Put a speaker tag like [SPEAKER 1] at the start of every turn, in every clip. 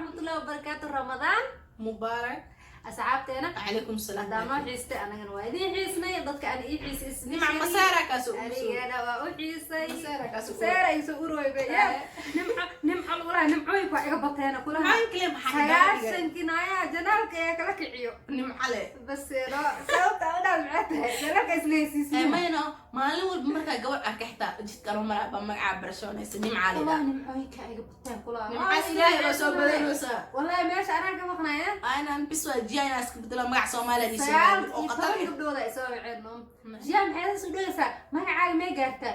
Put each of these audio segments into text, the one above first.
[SPEAKER 1] Waraxmatullahi wabarakaatu. Ramadaan
[SPEAKER 2] mubaarak.
[SPEAKER 1] Asxaabteena.
[SPEAKER 2] Calaykum salaam.
[SPEAKER 1] Haddaa noo xiistay, anagana waa idiin xiisnay. Dadka aan ii xiisay isma
[SPEAKER 2] Nimca
[SPEAKER 1] sheegin.
[SPEAKER 2] Maseera kaas ugu soo.
[SPEAKER 1] Anigana waa u xiisay.
[SPEAKER 2] Maseera kaas ugu.
[SPEAKER 1] Maseera ay soo urooyba ya Nimco, Nimco lagulaha, nimcooyinka waa iga bateena kulaha.
[SPEAKER 2] Maxaa kale, maxaa iga dhigay?
[SPEAKER 1] 90-kii naayaha channelka ee kala kiciyo.
[SPEAKER 2] Nimca le.
[SPEAKER 1] Bas no, sababta u dhaa maxay tahay channelka isla hesiismiya?
[SPEAKER 2] Mayno, maalin walba markaa gabadh arka, xitaa jidka loo maraa baa magacaa barashoonaysa, Nimca le.
[SPEAKER 1] Wallahi nimcooyinka iga bateen kulaha.
[SPEAKER 2] Nimcaas Ilaahay baa soo badanaysaa.
[SPEAKER 1] Wallahi meesha anaa ka maqnaya.
[SPEAKER 2] Inaan bis waa jiya inaan iska bedelo magac Soomaaliya iyo
[SPEAKER 1] sagaal
[SPEAKER 2] Soomaali oo
[SPEAKER 1] iyo
[SPEAKER 2] qatar.
[SPEAKER 1] toban gabdhood ay soo waceen. No, Jiyaa, maxay soo dhigaysaa? Magacaaga may gaartaa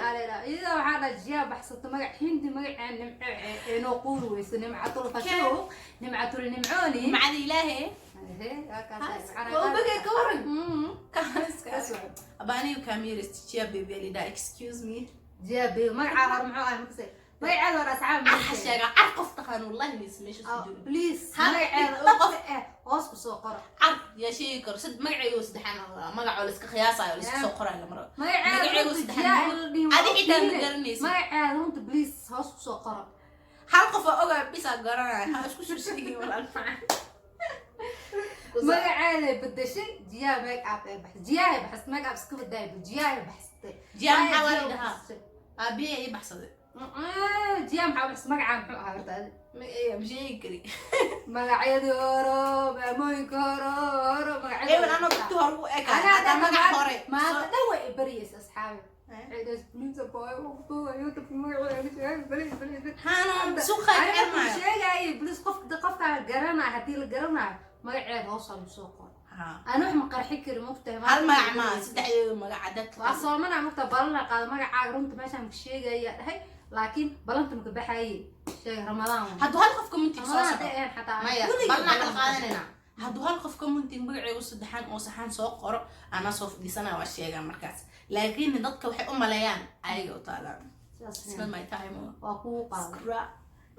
[SPEAKER 1] aleela iyada waxaa dhaa Jiyaa baxsato magac Hindi, magacaan Nimco inoo quuri weyso. Nimcatul fashuuq, Nimcatul Nimcooni.
[SPEAKER 2] Nimcada Ilaahay.
[SPEAKER 1] Ehe, waa kaas.
[SPEAKER 2] Waa ubagay, ka waran.
[SPEAKER 1] Kaas
[SPEAKER 2] Kaas
[SPEAKER 1] waay.
[SPEAKER 2] Aba aniga kaamiirist Jiya baby alida, excuse me.
[SPEAKER 1] Jiyaa baby, magacaa hore muxuu ahay? Makase magaceeda hore asxaab
[SPEAKER 2] Car ha sheega, car qof taqaan wallahi mis meesha isku jiro.
[SPEAKER 1] Please, magaceeda
[SPEAKER 2] hal qof.
[SPEAKER 1] oo hoos kusoo qoro.
[SPEAKER 2] Car yaa sheegi karo sad magacaygo saddexaan, magacoo la iska qiyaasayo, la iska soo qorayo lamaro.
[SPEAKER 1] Magaceeda
[SPEAKER 2] Magacaygu
[SPEAKER 1] runta
[SPEAKER 2] saddexaan.
[SPEAKER 1] Jiyaa in la dhihin
[SPEAKER 2] Adi
[SPEAKER 1] waa
[SPEAKER 2] xitaa ma
[SPEAKER 1] ogtiine.
[SPEAKER 2] garanaysid.
[SPEAKER 1] Magaceeda runta please hoos kusoo qoro.
[SPEAKER 2] Hal qof oo ogaa bisaa garanaya, ha isku soo sheegin, walaal macaan.
[SPEAKER 1] Magaceeda bedeshay, Jiyaa make up ee baxsatay, Jiyaa ay baxsatay, make up iska badaayba, Jiyaa ay baxsatay.
[SPEAKER 2] Jiyaa maxaa waa
[SPEAKER 1] Jiyaa
[SPEAKER 2] la dhahaa?
[SPEAKER 1] baxsatay.
[SPEAKER 2] Aabiye ii baxsaday.
[SPEAKER 1] Jiyaa maxaa baxsatay? Magacaa muxuu ahaa horta adi?
[SPEAKER 2] Magacayga ma sheegi kari.
[SPEAKER 1] Magacyadii horo, maamooyinka horo horo, magacyadii.
[SPEAKER 2] Ewan anoo dadkii hore u ekaa
[SPEAKER 1] Anaa
[SPEAKER 2] haddaa magac hore.
[SPEAKER 1] Maanta dhan way i baryaysa asxaabi. Waxay dhahays, "Please boy, YouTube magaceeda sheeg, please, please."
[SPEAKER 2] Haano suuqa
[SPEAKER 1] Aniga
[SPEAKER 2] xirmaayo.
[SPEAKER 1] markuu sheegaayo, please, qofka qofkaa garanaayo, haddii la garanayo magaceeda hoos lagu soo qoro. Ani wax ma qarxi kari, mogtahay.
[SPEAKER 2] Hal magac maa, saddexdeedu magaca dadka.
[SPEAKER 1] Waa soomana, mogta, balana qaado. Magacaaga runta meeshaan ka sheegaya dhahay, laakiin balanta maka baxaaye. Sheeg Ramadaan waay.
[SPEAKER 2] Hadduu hal qof commentiga soo
[SPEAKER 1] Ramadaan
[SPEAKER 2] soco
[SPEAKER 1] hadday ahayn xataa
[SPEAKER 2] maya
[SPEAKER 1] weligay
[SPEAKER 2] balnaa kala
[SPEAKER 1] balan.
[SPEAKER 2] qaadanayna. Hadduu hal qof commentiga magacaygu saddexaan oo saxaan soo qoro, anaa soo fadhiisanaya, waa sheegaa markaas. Laakiin dadka waxay u maleeyaan ayaga u taalaan.
[SPEAKER 1] Sidaas.
[SPEAKER 2] It's not my time.
[SPEAKER 1] Waa kugu qaada.
[SPEAKER 2] Scrap.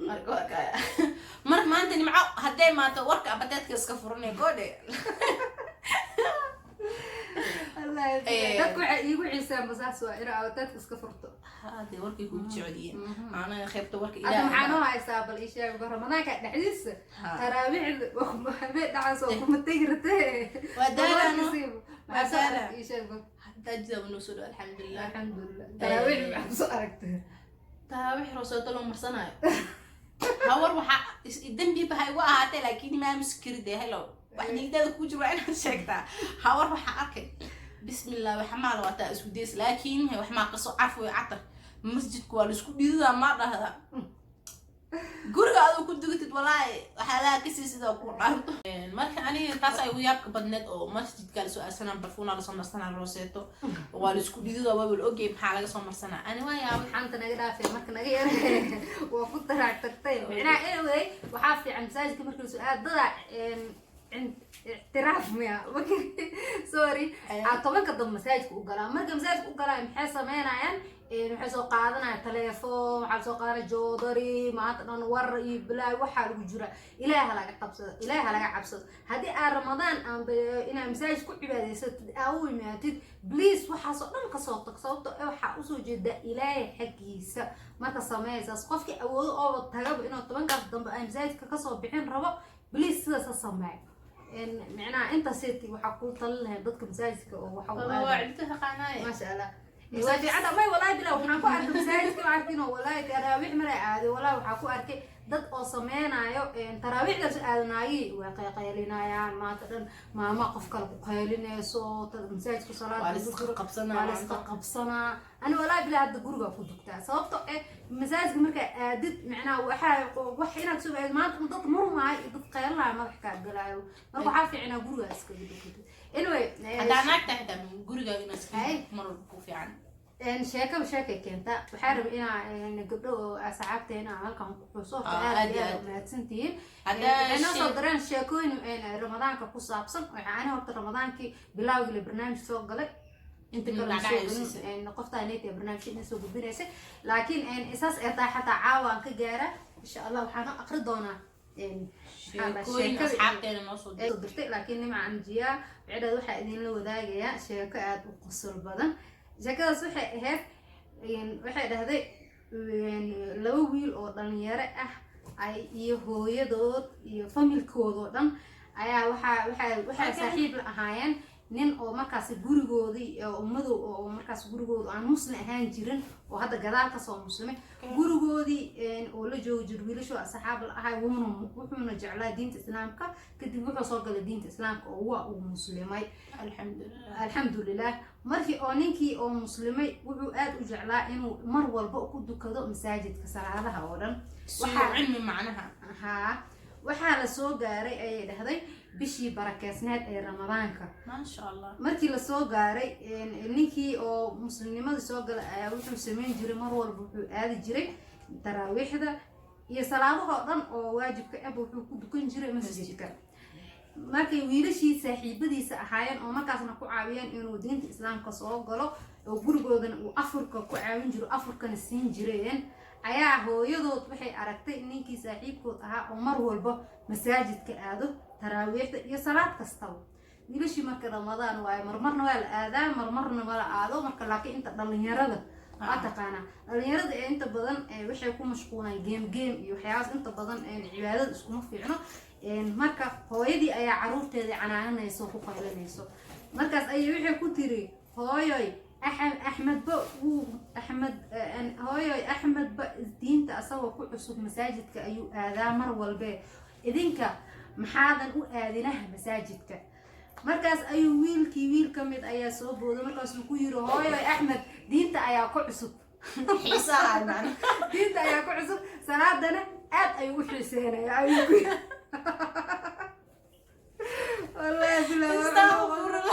[SPEAKER 2] Marka waa kaya. Marka maanta Nimco hadday maato, warka abateedka iska furanay goodhe.
[SPEAKER 1] Dadku waxay iigu xiisaan basaas waa inaa awtaadka iska furto.
[SPEAKER 2] Hadee warkay kugu jecelyihiin anaga qaybta warka.
[SPEAKER 1] Hadda maxaa noo
[SPEAKER 2] Ilaahay.
[SPEAKER 1] haysaa? Bal ii sheeg ba Ramadaanka dhexdiisa.
[SPEAKER 2] Ha.
[SPEAKER 1] Taraawiixda habeen dhacaas oo kuma tegi ratee.
[SPEAKER 2] Waa daalaano.
[SPEAKER 1] Maxaa soo
[SPEAKER 2] Waa
[SPEAKER 1] aragtay? Ii sheeg ba.
[SPEAKER 2] Hadaa jidaba noo soo dhow, alxamdulilah.
[SPEAKER 1] Alxamdulilah. Taraawiix maxaa kusoo aragtay?
[SPEAKER 2] Taraawiix rooseeto loo marsanayo hawar waxaa dembiba ha igu ahaatee, laakiin maamus kari dee. Hello, wax niyadaada ku jiro waa inaad sheegtaa. Hawar waxaa arkay, bismillah, waxa maa la wataa isku days, laakiin wax maa kasoo carf way catar. Masjidku waa laisku dhididaa, maa dhahda guriga aduu ku dugatid, walaahi waxaa laha kasii sidaa ku dhaanto. Marka aniga taas ay ugu yaabka badneed oo masjidka lasoo aasanaa, barfuunaa lasoo marsanaa, rooseeto waa laisku dhididaa, waaba la ogyahay maxaa laga soo marsanaa. Ani waa yaabay.
[SPEAKER 1] Xanta naga dhaafay, marka naga yar waa ku taraag tagtay. Micnaha, anyway, waxaa fiican masaajidka marka lasoo aadada ictiraaf miya, sorry, 10-ka dambe masaajidka u galaa. Marka masaajidka u galaa, maxay sameynayaan? Waxay soo qaadanayaan telefoon, waxaa soo qaadanaya joodari, maanta dhan war iyo bilaay waxaa lagu jira. Ilaaha laga qabsado, Ilaaha laga cabsado. Haddii aad Ramadaan amba inaad masaajid ku cibaadaysatid aa u imaatid, please, waxaas oo dhan kasoo tag, sababto eh waxaa usoo jeeda Ilaahay xaggiisa. Marka sameeysaas, qofkii awoodo ooba tagaba inuu 10-kaas dambe ay masaajidka kasoo bixin rabo, please, sidaas ha sameeyo. Micnaha intaas waxaa kuu talin lahayd dadka masaajidka oo waxa u aadaya.
[SPEAKER 2] Waa cidda taqaanaaye.
[SPEAKER 1] Maasha Allah, waa fiicanta. May, walaahi bilaa, waxaan ku arkay masaajidka, ma arkin oo walaahi taraawiix maray aaday, walaahi waxaa ku arkay dad oo sameynayo taraawiixdaas aadanaayay, way qayqaylinayaan maanta dhan, maama qof kale ku qaylinayso masaajidka salaada
[SPEAKER 2] Waa
[SPEAKER 1] lagu
[SPEAKER 2] la
[SPEAKER 1] jiro.
[SPEAKER 2] isqa qabsanaa.
[SPEAKER 1] Waa la iska qabsanaa. Ani walaahi bilaa hadda guriga ku dugtaa, sababto eh masaajidka markaa aadid, micnaha waxaa wax inaad soo aadid maanta dad murmaayo iyo dad qaylinaayo madax kaa galaayo. Marka waxaa fiican guriga iskaga dukatid. Anyway,
[SPEAKER 2] Haddaa naagta xitaa gurigaaga inaad iska
[SPEAKER 1] Ay.
[SPEAKER 2] mar walba ku fiican.
[SPEAKER 1] Sheekaba sheekay keentaa. Waxaa rabay inaa gabdho oo asxaabteena aan halkan ku xuso. Horta
[SPEAKER 2] Ah,
[SPEAKER 1] aad
[SPEAKER 2] aad
[SPEAKER 1] iyo
[SPEAKER 2] iyo
[SPEAKER 1] aad
[SPEAKER 2] aad.
[SPEAKER 1] Mahadsantihiin.
[SPEAKER 2] Haddaa
[SPEAKER 1] Waxay noo soo direen sheekooyin ramadaanka ku saabsan. Waxaa ani horta ramadaankii bilaawgii la barnaamij soo galay inta kale ma soo
[SPEAKER 2] Dhacdhacay
[SPEAKER 1] gelin.
[SPEAKER 2] siisay.
[SPEAKER 1] Qoftaa neyta ee barnaamijka idin soo gudbinaysay, laakiin saas ay tahay xataa caawa aan ka gaara, insha Allah, waxaan aqri doonaa maxaa la
[SPEAKER 2] sheekooyin
[SPEAKER 1] sheekada
[SPEAKER 2] asxaabteena noo soo
[SPEAKER 1] ee soo dirtay. Laakiin Nimca Anjiyaa cidhaad waxaa idinla wadaagayaa sheeko aada u qosol badan. Sheekadaas waxay ahayd, waxay dhahday, laba wiil oo dhalinyaro ah. Ay iyo hooyadood iyo familkoodoo dhan ayaa waxaa saaxiib la ahaayeen nin oo markaas gurigoodii oo madow oo markaas gurigooda aan muslim ahaan jirin oo hadda gadaal kasoo muslimay, gurigoodii oo la joogi jir wiilashu asxaab la ahay. Wuuna wuxuuna jeclaa diinta Islaamka. Kadib wuxuu soo galay diinta Islaamka oo waa uu muslimay.
[SPEAKER 2] Alxamdulilah.
[SPEAKER 1] Alxamdulilah. Markii oo ninkii oo muslimay, wuxuu aad u jeclaa inuu mar walba ku dukado masaajidka salaadaha oo dhan.
[SPEAKER 2] Si uu cilmi macnaha.
[SPEAKER 1] Haa, waxaa la soo gaaray, ayay dhahday, bishii barakeysneed ee Ramadaanka.
[SPEAKER 2] Maasha Allah.
[SPEAKER 1] Markii lasoo gaaray, ninkii oo muslimnimadii soo galay ayaa wuxuu sameyn jiray, mar walba wuxuu aadi jiray taraawiixda iyo salaadahoo dhan oo waajibka aba wuxuu ku dukan jiray masjidka. Markay wiilashii saaxiibadiisa ahaayeen oo markaasna ku caawiyeen inuu diinta Islaamka soo galo oo gurigoodana uu afurka ku caawin jiro, afurkana siin jireen, ayaa hooyadood waxay aragtay ninkii saaxiibkood ahaa oo mar walba masaajidka aado taraawiixda iyo salaad kastaba. Wiilashii marka Ramadaan waayo, marmarna waa la aadaa, marmarna ma la aado. Marka laakiin inta dhalinyarada waa taqaanaa, dhalinyarada ee inta badan waxay ku mashquulaan game game iyo waxyaabaas. Inta badan cibaadada iskuma fiicno. Marka hooyadii ayaa caruurteedii canaananayso, ku qaylanayso. Markaas ayay waxay ku tiri, "Hooyoy, Axmedba wuu Axmed, hooyoy, Axmedba diinta asagoo ku cusub masaajidka ayuu aadaa mar walbe, idinka maxaadan u aadinaha masaajidka?" Markaas ayuu wiilkii, wiil ka mid ayaa soo booday. Markaasuu ku yiri, "Hooyoy, Axmed diinta ayaa ku cusub."
[SPEAKER 2] Xiisaha macnaha.
[SPEAKER 1] Diinta ayaa ku cusub, salaadana aad ayuu u xiiseynaya, ayuu ku yiri. Wallahi billahi.
[SPEAKER 2] Astaghfirullah.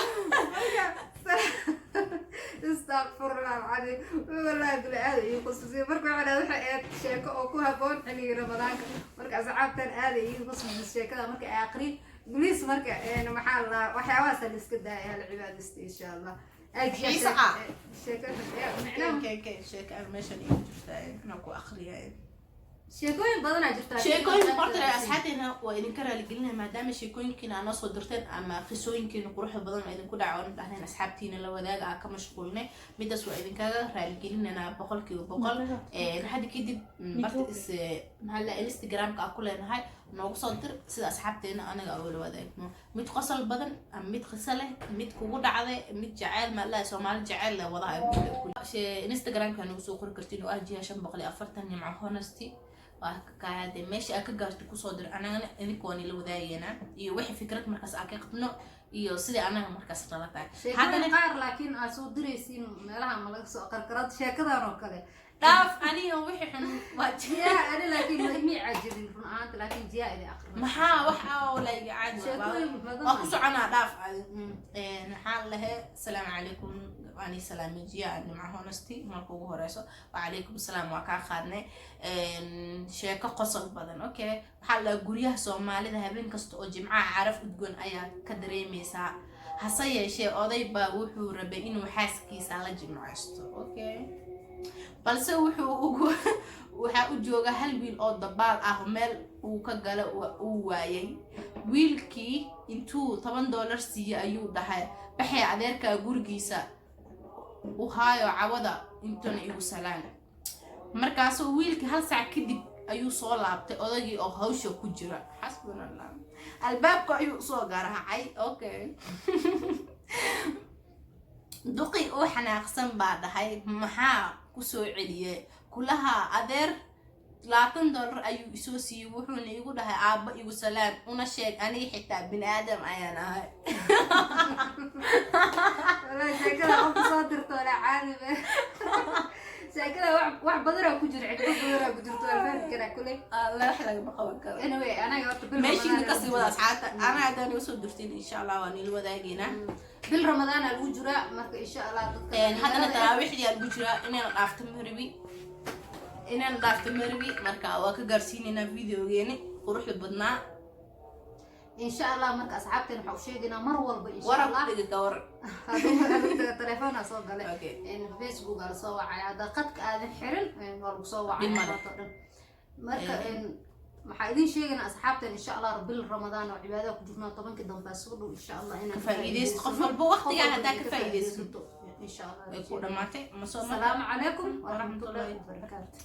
[SPEAKER 1] Astaqfirullah alcadiim. Wallahi billahi, aad ii qususiyay. Marka waxaa dhahay, waxay ahayd sheeko oo ku haboon xilligii Ramadaanka. Marka asxaabtan aad ay ii qususiyay sheekada marka ay aqri bliis. Marka maxaa la dhahaa, waxyaabahaas la iska daaya, la cibaadaysta, insha Allah. Aad
[SPEAKER 2] Xiisa ah.
[SPEAKER 1] Sheekada micnaha.
[SPEAKER 2] Keen sheeka aan meeshan iigu jirtaa inaan ku aqriya.
[SPEAKER 1] Sheekooyin badanaa jirta.
[SPEAKER 2] Sheekooyinka horta asxaabteena waa idinka raaligelinaya, maadaama sheekooyinkiina aa noo soo dirteen ama qisooyinkiina quruxda badan oo idinku dhaca oona dhahdeen asxaabtiina la wadaaga, aa ka mashquulnay. Midaas waa idinkaga raaligelinanaa 100%. Hadda kadib barta is maxaa la Instagramka aa ku leenahay noogu soo dir, sida asxaabteena anaga aa wala wadaagno, mid qosol badan ama mid qiso leh, mid kugu dhacday, mid jaceyl maalaha Soomaali jaceyl leh wadaha. Instagramka nagu soo qori kartiin oo ah jiha 540 Nimco Honesty. Waa kaade meesha aad ka gaarto kusoo dir, anagana idinka waa nila wadaagaynaa iyo wixii fikrad markaas aan ka qabno iyo sidii anaga markaas nala tahay.
[SPEAKER 1] Sheekooyin
[SPEAKER 2] haddana
[SPEAKER 1] qaar laakiin aad soo diraysiin meelaha ma laga soo qarkarad sheekadan oo kale.
[SPEAKER 2] Dhaaf, aniga wixii xun waa
[SPEAKER 1] Jiyaa ani laakiin ma cajabin run ahaanta, laakiin jiyaa idi aqrin.
[SPEAKER 2] Maxaa wax oo like caadi
[SPEAKER 1] Sheekooyin badan.
[SPEAKER 2] Waa ku soconaa, dhaaf adi. Maxaa lahe, asalaamu calaykum, ani salaamijiya Nimco Honesty. Marka ugu horeyso, wacalaykum asalaam, waa kaa qaadnay. Sheeko qosol badan, okay. Waxaa la guryaha Soomaalida habeen kasta oo Jimcaha caraf udgoon ayaa ka dareemeysaa. Hase yeeshee oday baa wuxuu rabay inuu xaaskiisa la jimcaysto, okay, balse wuxuu ugu waxaa u jooga hal wiil oo dabaal ah. Meel uu ka gala uu waayay. Wiilkii intuu $10 siiyey ayuu dhahay, "Baxay adeerkaa gurigiisa u haayo, cawada intuna igu salaan." Markaasuu wiilkii hal saac kadib ayuu soo laabtay odagii oo hawsha ku jira. Xasbuna Allah. Albaabka ayuu usoo garaacay, okay. Duqi oo xanaaqsan baa dhahay, "Maxaa kusoo celiyey?" Kulaha, "Adeer $20 ayuu isoo siiyey, wuxuuna igu dhahay, aabba igu salaam, una sheeg aniga xitaa bini aadam ayaan ahay."
[SPEAKER 1] Wallahi sheekada qofka soo dirto walaa caadi ba. Sheekada wax badanaa ku jira, xikmad badanaa ku jirto, waa fahmi karaa kuley.
[SPEAKER 2] Alla, wax lagama qaban karo.
[SPEAKER 1] Anyway, anaga horta bil
[SPEAKER 2] meeshiina
[SPEAKER 1] Ramadaan
[SPEAKER 2] kasii
[SPEAKER 1] lagu
[SPEAKER 2] wada
[SPEAKER 1] jiraa.
[SPEAKER 2] Asxaabta anaa haddaan iga soo dirtiin, insha Allah waa niila wadaageynaa.
[SPEAKER 1] Bil Ramadaana lagu jiraa, marka insha Allah dadka
[SPEAKER 2] Haddana taraawiixdii aa lagu jiraa, inayna dhaafto mahribi, inayna dhaafto mahribi. Marka waa ka gaarsiinaynaa videogeeni quruxda badnaa.
[SPEAKER 1] Insha Allah. Marka asxaabteen waxaa u sheegaynaa mar walba, insha
[SPEAKER 2] Warab
[SPEAKER 1] Allah.
[SPEAKER 2] Dhiga ka war.
[SPEAKER 1] Telefoona soo galay.
[SPEAKER 2] Okay.
[SPEAKER 1] Facebook aa lasoo wacay. Hadda qadka aadan xirin waa lagu soo wacay.
[SPEAKER 2] Dhib male.
[SPEAKER 1] Maanta oo dhan. Marka waxaa idin sheegaynaa asxaabteen, insha Allah, bil Ramadaan oo cibaadada ku jirnaa, 10-kii dambe soo dhow, insha Allah inaan
[SPEAKER 2] Ka faa'iidaysto qof walba waqtigaa haddaa ka faa'iidaysato.
[SPEAKER 1] Insha Allah.
[SPEAKER 2] Way ku dhamaatay ma soo.
[SPEAKER 1] Asalaamu calaykum waraxmatullaahi wabarakaatu.